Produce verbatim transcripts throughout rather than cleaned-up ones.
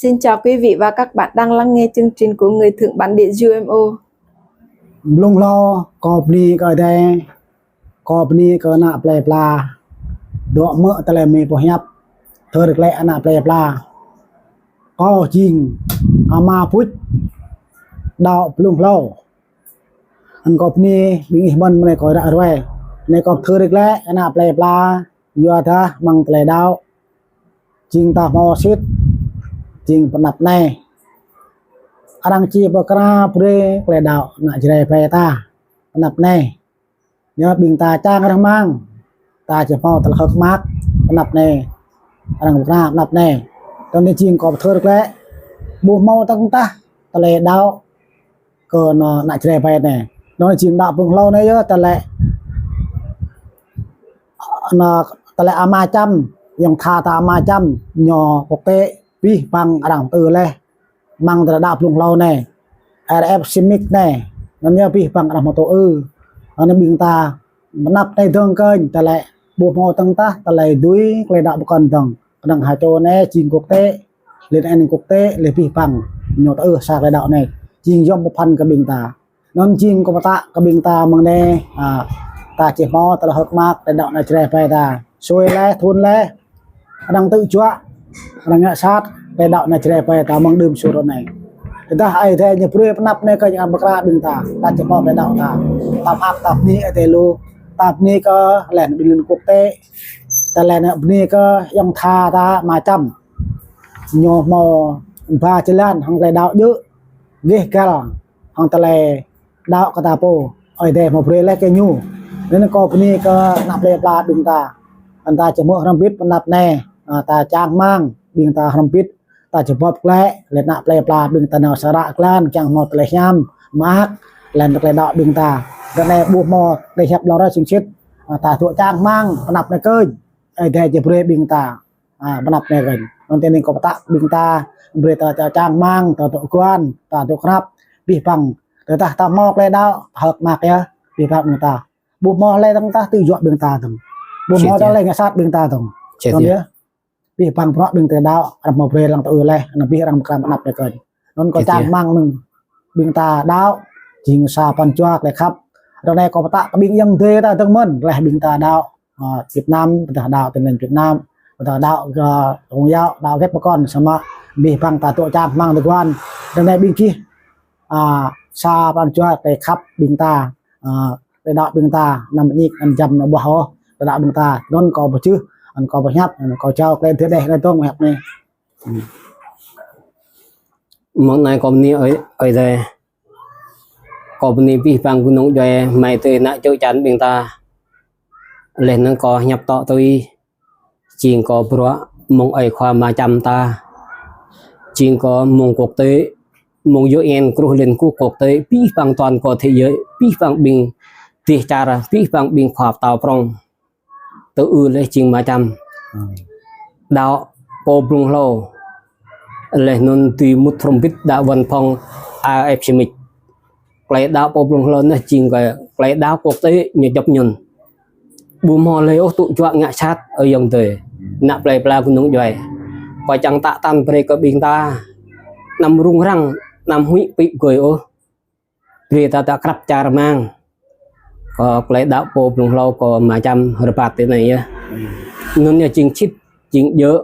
Xin chào quý vị và các bạn đang lắng nghe chương trình của Người Thượng Bản Địa U M O. Blung hlâo, kâo bơni kơ Ơi Adai, kâo bơni kơ ană plei pla, dŏ mơ̆ tơlơi mơ̆ pơhiăp, thâo rơklĕ ană plei pla. Kâo jing ama Puč, đaŏ blung hlâo. Anŭn kâo bơni ƀing ih mơ̆n, mơ̆ng anai kâo ră ruai. Anai kâo thâo rơklĕ ană plei pla, yua dah mơ̆ng tơlơi đaŏ. Jing ta hmâo sĭt, jing pơanăp anai. Arăng či pơkra brơi tơlơi đaŏ ană Jrai ƀai ta, pơanăp anai. Yua ƀing ta čang rơmang, ta či hmâo tơlơi hơ̆k mơak, pơanăp anai. Arăng pơkra pơanăp anai. Tơl anai jing kâo thâo rơklĕ, ƀu hmâo tơ̆ng tah tơlơi đaŏ kơ ană Jrai ƀai anai. Anŭn jing đaŏ blung hlâo anai yơh, tơlơi, anŭn tơlơi ama Čăm, yang tha ta ama Čăm, ñu quốc tế, abih bang arăng tŭ laih. Mơ̆ng tơlơi đaŏ blung hlâo anai, R F Simic anai, anŭn yơh abih bang arăng hmâo tŭ ư. Anŭn ƀing ta pơanăp anai dơ̆ng kơnh, tơlơi ƀu hmâo tơ̆ng tah, tơlơi dưi, tơlơi đaŏ pơkŏn dơ̆ng. Kơnơ̆ng ha čô anai jing quốc tế, lĕ anŭn quốc tế, lĕ abih bang ñu tŭ ư sa tơlơi đaŏ anai. Jing yom pơphan kơ ƀing ta. Anŭn jing kâo pơtă kơ ƀing ta mơ̆ng anai, a, ta či hmâo tơlơi hơ̆k mơak, tơlơi đaŏ ană Jrai ƀai ta. Sui laih, thun laih, arăng tŭ juă, arăng ngă sat, tơlơi đaŏ ană Jrai ƀai ta mơ̆ng đưm sui ră anai. Tơdah Ơi Adai ñu brơi pơanăp anai kơ ñu pơkra ƀing ta, ta či hmâo tơlơi đaŏ ta. Ta mơak, ta bơni Ơi Adai lu, ta bơni kơ lĕ ƀing lŏn quốc tế, ta lĕ bơni kơ yang tha ta ama Čăm. Ñu hmâo ba jơlan hăng tơlơi đaŏ djơ̆, gêh gal hăng tơlơi đaŏ kơ ta pô, Ơi Adai hmâo brơi laih kơ ñu. Anŭn kâo bơni kơ ană plei pla ƀing ta. Anŭn ta či hmâo hrŏm hơbĭt pơanăp anai, a, ta čang rơmang, ƀing ta hrŏm hơbĭt, ta či bưp glaĭ, lĕ ană plei pla ƀing ta nao sa ră glan, kiăng hmâo tơlơi hiam, mơak, lĕ tơlơi đaŏ ƀing ta. Ră anai ƀu hmâo tơlơi hiăp hlâo ră sĭt sĭt, a, ta dŏ čang rơmang, pơanăp anai kơnh, Ơi Adai či brơi ƀing ta. A, pơanăp anai kơnh. Anŭn tơl anai kâo pơtă ƀing ta, brơi ta, ta čang rơmang, ta dŏ guan, ta dŏ krăp, abih bang. Tơdah ta hmâo tơlơi đaŏ, hơ̆k mơak yơh, abih bang ƀing ta. Ƀu hmâo tơlơi tơ̆ng tah tŭ juă ƀing ta dơ̆ng. Ƀu hmâo tơlơi ngă sat ƀing ta dơ̆ng. Anŭn yơh. Abih bang bruă ƀing ta đaŏ, arăng hmâo brơi lăng tŭ ư laih, anŭn abih arăng pơkra pơanăp anai kơnh. Anŭn kâo čang rơmang mơ̆ng ƀing ta đaŏ, jing sa pran jua tơlơi khăp. Ră anai kâo pơtă kơ ƀing ayŏng adơi ta dơ̆ng mơ̆n, laih ƀing ta đaŏ. A, Việt Nam, pơdah đaŏ tơngan Việt Nam, pơdah đaŏ kơ Công giáo, đaŏ gĕt pơkŏn samơ̆ abih bang ta dŏ čang rơmang tơguan. Ră anai ƀing gih, a, sa pran jua tơlơi khăp ƀing ta, a, tơlơi đaŏ ƀing ta, anăm ñik, anăm jăm, anăm ƀuah ôh, tơlơi đaŏ ƀing ta, anŭn kâo pơčeh, anŭn kâo pơhiăp, anŭn kâo jao tơlơi dêh dêh anai dơ̆ng pơhiăp anai. Mơ̆ng anai kâo bơni Ơi, Ơi Adai. Kâo bơni abih bang kơnung djuai, amai adơi, ană čô čan ƀing ta. Laih anŭn kâo hiăp tŏ tui, jing kâo bruă mơ̆ng ơi khua ama Čăm ta. Jing kâo mơ̆ng quốc tế, mơ̆ng U N kruh Liên Hợp Quốc quốc tế, abih bang toàn cầu thế giới, abih bang ƀing dêh čar, abih bang ƀing khua pơtao prŏng. Tŭ ư laih jing ama Čăm. Đaŏ pô blung hlâo. Laih anŭn dưi mŭt hrŏm hơbĭt đaŏ văn phòng A F Simic. Tơlơi đaŏ pô blung hlâo anai jing kơ tơlơi đaŏ quốc tế ñu djŏp ñŭn. Ƀu hmâo tơlơi ôh tŭ juă ngă sat, ơ ayŏng adơi. Ană plei pla kơnung djuai. Kâo čang tă tăn brơi kơ ƀing ta. Anăm rŭng răng, anăm huĭ pĭ gơi ôh. Brơi ta dŏ krăp čang rơmang. Kơ tơlơi đaŏ pô blung hlâo kơ ama Čăm rơbat tui anai yơh. Anŭn yơh jing sĭt, jing djơ̆,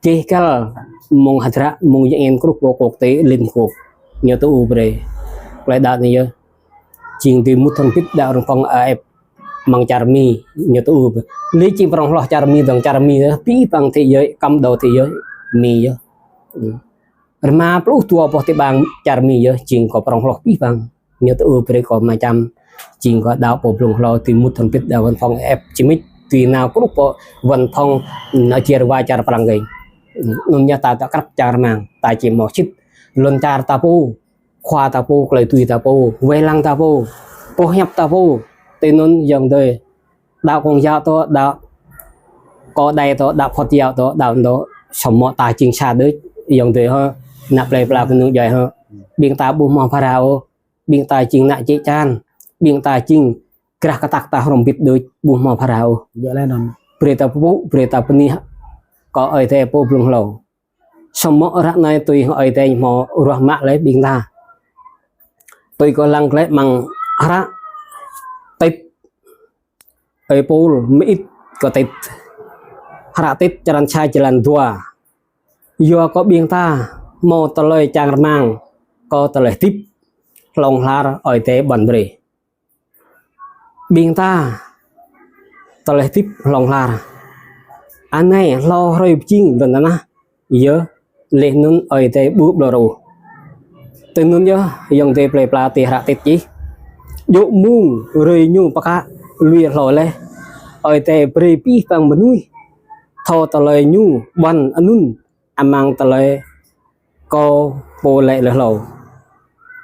gêh gal mơ̆ng hơdră mơ̆ng U N kruh pô quốc tế Liên Hợp Quốc. Ñu tŭ ư brơi. Tơlơi đaŏ anai yơh. Jing dưi mŭt hrŏm hơbĭt đaŏ văn phòng A F mơ̆ng čar Mi, ñu tŭ ư brơi. Laih jing prŏng hloh čar Mi dơ̆ng, čar Mi yơh, abih bang thế giới, cắm đầu thế giới, Mi yơh. Rơma pluh dua boh tơbang čar Mi yơh, jing kơ prŏng hloh abih bang. Ñu tŭ ư brơi kơ ama Čăm, jing kơ đaŏ pô blung hlâo dưi mŭt hrŏm hơbĭt đaŏ văn phòng A F Simic, dưi nao kruh pô văn phòng ană čar wa čar Prăng gơ̆ng. Anŭn yơh ta dŏ krăp čang rơmang, ta či hmâo sĭt. Lŏn čar ta pô, khua ta pô, tơlơi tui ta pô, wai lăng ta pô, pơhiăp ta pô. Tui anŭn ayŏng adơi. Đaŏ Công giáo dŏ, đaŏ Cơ Đốc dŏ, đaŏ Phật giáo dŏ, đaŏ dŏ, samơ̆ ta jing sa đôč, ayŏng adơi hă, ană plei pla kơnung djuai hă. Ƀing ta ƀu hmâo phara ôh, ƀing ta jing ană čô čan, ƀing ta jing krah kơtăk ta hrŏm hơbĭt đôč, ƀu hmâo phara ôh. Brơi ta pơpŭ, brơi ta bơni kơ Ơi Adai pô blung hlâo. Samơ̆ ră anai tui Ơi Adai hmâo ruah mă laih ƀing ta. Tui kâo lăng glaĭ amăng hră Tit, Ơi Pôl mơit kơ Tit. Hră Tit črăn sa jơlan dua. Yua kơ ƀing ta hmâo tơlơi čang rơmang kơ tơlơi hơdip hlŏng lar Ơi Adai ƀuăn brơi. Ƀing ta tơlơi hơdip hlŏng lar. Anai hlâo hrơi pơjing lŏn tơnah yơh, laih anŭn Ơi Adai ƀu ƀlŏr ôh. Tui anŭn yơh, ayŏng adơi plơi pla tui hră Tit čih. Djơ̆ mông hrơi ñu pơkă lui hlâo laih, Ơi Adai brơi abih bang mơnuih thâo tơlơi ñu ƀuăn anŭn amăng tơlơi kâo pô laĭ laih hlâo.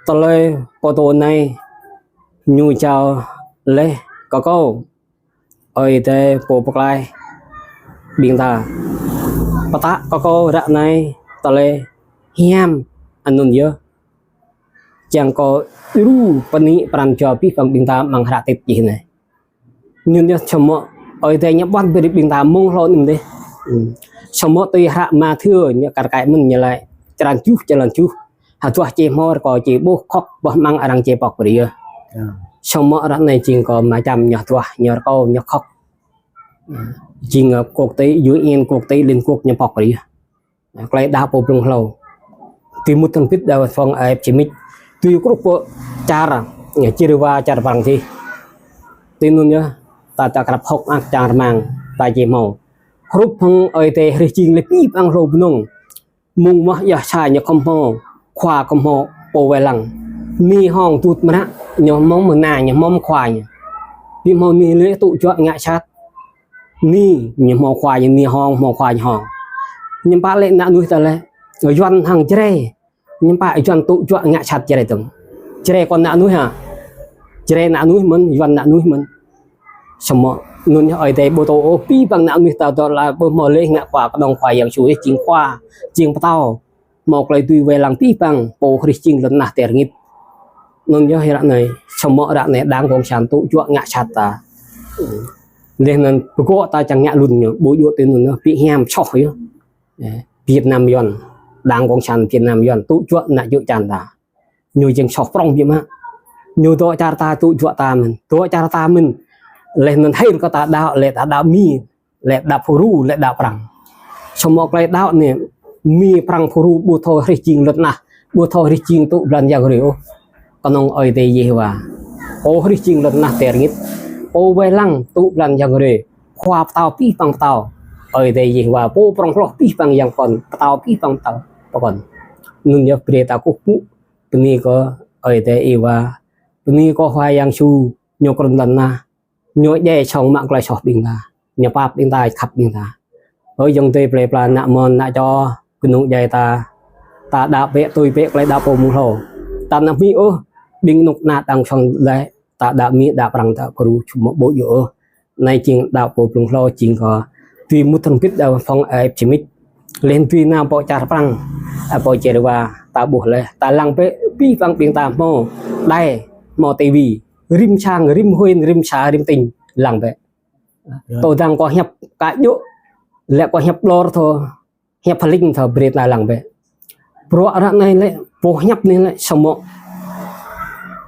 Tơlơi pơtô anai ñu jao laih kơ kâo, Ơi Adai pô pơklaih ƀing ta. Pơtă kơ kâo ră anai tơlơi hiam anŭn yơh. Čang kâo djru pơnĭ pran jua abih bang ƀing ta amăng hră Tit čih anai. Anŭn yơh samơ̆ Ơi Adai ñu ƀuăn brơi ƀing ta mơ̆ng hlâo anŭn dih. Samơ̆ tui hră Mathiơ ñu kar kaĭ mơ̆n ñu laĭ črăn tơjuh, črăn tơjuh. Hơduah či hmâo rơkâo či ƀuh, khŏk boh amăng arăng či pŏk brơi yơh. Samơ̆ ră anai jing kâo mơčăm ñu hơduah, ñu rơkâo, ñu khŏk. Jing kơkuh tui, UN kơkuh tui, Liên Hợp Quốc ñu pŏk brơi yơh. Tơlơi đaŏ pô blung hlâo. Tui mŭt tơlơi pit đaŏ phŏng ơi či mĭt. Tui kruh pơ čar, čir wa čar Prang čih. Tui anŭn yơh, ta ta krăp hơ̆k mơak čang rơmang, ta či hmâo. Hrup hăng Ơi Adai hrih jing laih abih bang hlô bơnơ̆ng. Mơ̆ng mơ̆ yơh sa ñu khŏm hmâo, khua khŏm hmâo pô wai lăng. Ni hŏng tŭt mơnă, ñu hmâo mơ̆ na, ñu hmâo khua ñu. Ƀu hmâo ni lĕ tŭ juă ngă sat. Ni, ñu hmâo khua ñu, ni hŏng, hmâo khua ñu hŏng. Ñu pă lĕ ană mơnuih ta lĕ, Yuan hăng Jrai. Ñu pă Yuan tŭ juă ngă sat Jrai tơ̆ng. Jrai kơ ană mơnuih hă? Jrai ană mơnuih mơ̆n, Yuan ană mơnuih mơ̆n. Samơ̆ anŭn yơh Ơi Adai ƀu tŭ ôh, abih bang ană mơnuih ta dŏ la ƀu hmâo lĕ ngă khua kơnơ̆ng khua Yang Yêsu, jing khua, jing pơtao. Hmâo tơlơi tui wai lăng abih bang pô hrih jing lŏn tơnah tơl rơngit. Anŭn yơh ră anai, samơ̆ ră anai đảng cộng sản tŭ juă ngă sat ta. Laih anŭn pơgŏ ta čang ngă lun ñu, ƀu djơ̆ tui anŭn yơh, ƀu hiam soh yơh. Việt Nam Yuan, đảng cộng sản Việt Nam Yuan tŭ juă ană djơ̆ čan ta. Ñu jing soh prŏng biă mă. Ñu dŏ čar ta tŭ juă ta mơ̆n, dŏ čar ta mơ̆n. Laih anŭn hơ̆k kơ ta đaŏ, lĕ ta đaŏ Mi, lĕ đaŏ Phu Ru, lĕ đaŏ Prang. Samơ̆ tơlơi đaŏ anai, Mi Prang Phu Ru ƀu thâo hrih jing lŏn tơnah, ƀu thâo hrih jing tŭ blan Yang Hrơi ôh. Kơnơ̆ng Ơi Adai Yêhôwa. Pô hrih jing lŏn tơnah tơl rơngit. Pô wai lăng tŭ blan Yang Hrơi. Khua pơtao abih bang pơtao. Ơi Adai Yêhôwa. Pô prŏng hloh abih bang yang pơkŏn. Pơtao abih bang pơtao pơkŏn. Anŭn yơh brơi ta kơkuh pơpŭ. Bơni kơ Ơi Adai Yêhôwa. Bơni kơ Khua Yang Yêsu. Ñu krŭn lŏn tơnah. Ñu djai song mă tơlơi soh ƀing ta. Ñu pap ƀing ta, khăp ƀing ta. Ơ ayŏng adơi plơi pla, ană mơ̆n, ană čô, kơnung djai ta. Ta đaŏ bĕ, tui bĕ tơlơi đaŏ pô mơ̆ng hlâo. Ta anăm hmư̆ ôh, ƀing kơnuk kơna đang song lĕ, ta đaŏ Mi, đaŏ Prang, đaŏ Phu Ru, samơ̆ ƀu djơ̆ ôh. Anai jing đaŏ pô blung hlâo jing kơ. Tui mŭt tơlơi pit đaŏ phŏng ơi či mĭt. Laih tui nao pơ čar Prang, pơ čar wa, ta ƀuh laih, ta lăng bĕ, abih bang ƀing ta hmâo đài, hmâo tivi. Rĭm sang, rĭm huyện, rĭm xã, rĭm tỉnh, lăng bĕ. Tơdang kơ hiăp kơ djơ̆, lĕ kơ hiăp ƀlŏr thâo, hiăp hơling thâo brơi ta lăng bĕ. Bruă ră anai lĕ, pô hiăp anai lĕ, samơ̆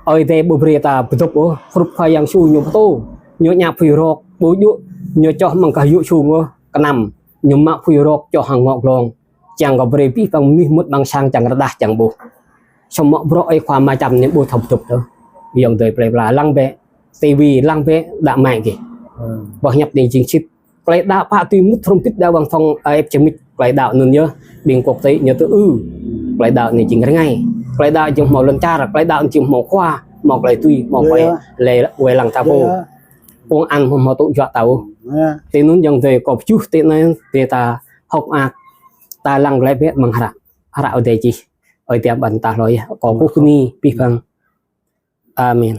Ơi Adai ƀu brơi ta pơdŏp ôh, hrup Khua Yang Yêsu ñu pơtô, ñu ñă phui rơ̆k, ƀu djơ̆, ñu čoh amăng kah yŭ sung ôh, kơnăm, ñu mă phui rơ̆k čoh hăng ngŏ glông. Čang kơ brơi abih bang mơnuih mŭt amăng sang čang rơđah čang ƀuh. Samơ̆ bruă ơi khua mơčăm anai ƀu thâo pơdŏp tơ̆. Ayŏng adơi plơi pla lăng bĕ, tivi lăng bĕ, đaŏ mai gih. Boh hiăp anai jing sĭt. Tơlơi đaŏ pă tui mŭt tơlơi pit đaŏ ƀang phŏng ơi či mĭt. Tơlơi đaŏ anŭn yơh, ƀing kơkuh tui ñu tŭ ư. Tơlơi đaŏ anai jing rơngai. Tơlơi đaŏ jing hmâo lŏn čar, tơlơi đaŏ jing hmâo khua, hmâo tơlơi tui, hmâo tơlơi lĕ wai lăng ta pô. Công an hmâo tŭ juă ta ôh. Tui anŭn ayŏng adơi kơ pơčuh tui anai, tui ta hơ̆k mơak, ta lăng glaĭ bĕ amăng hră. Hră Ơi Adai čih. Ơi Adai ƀuăn ta hlâo yơh. Kơ kơkuh bơni abih bang. Amen.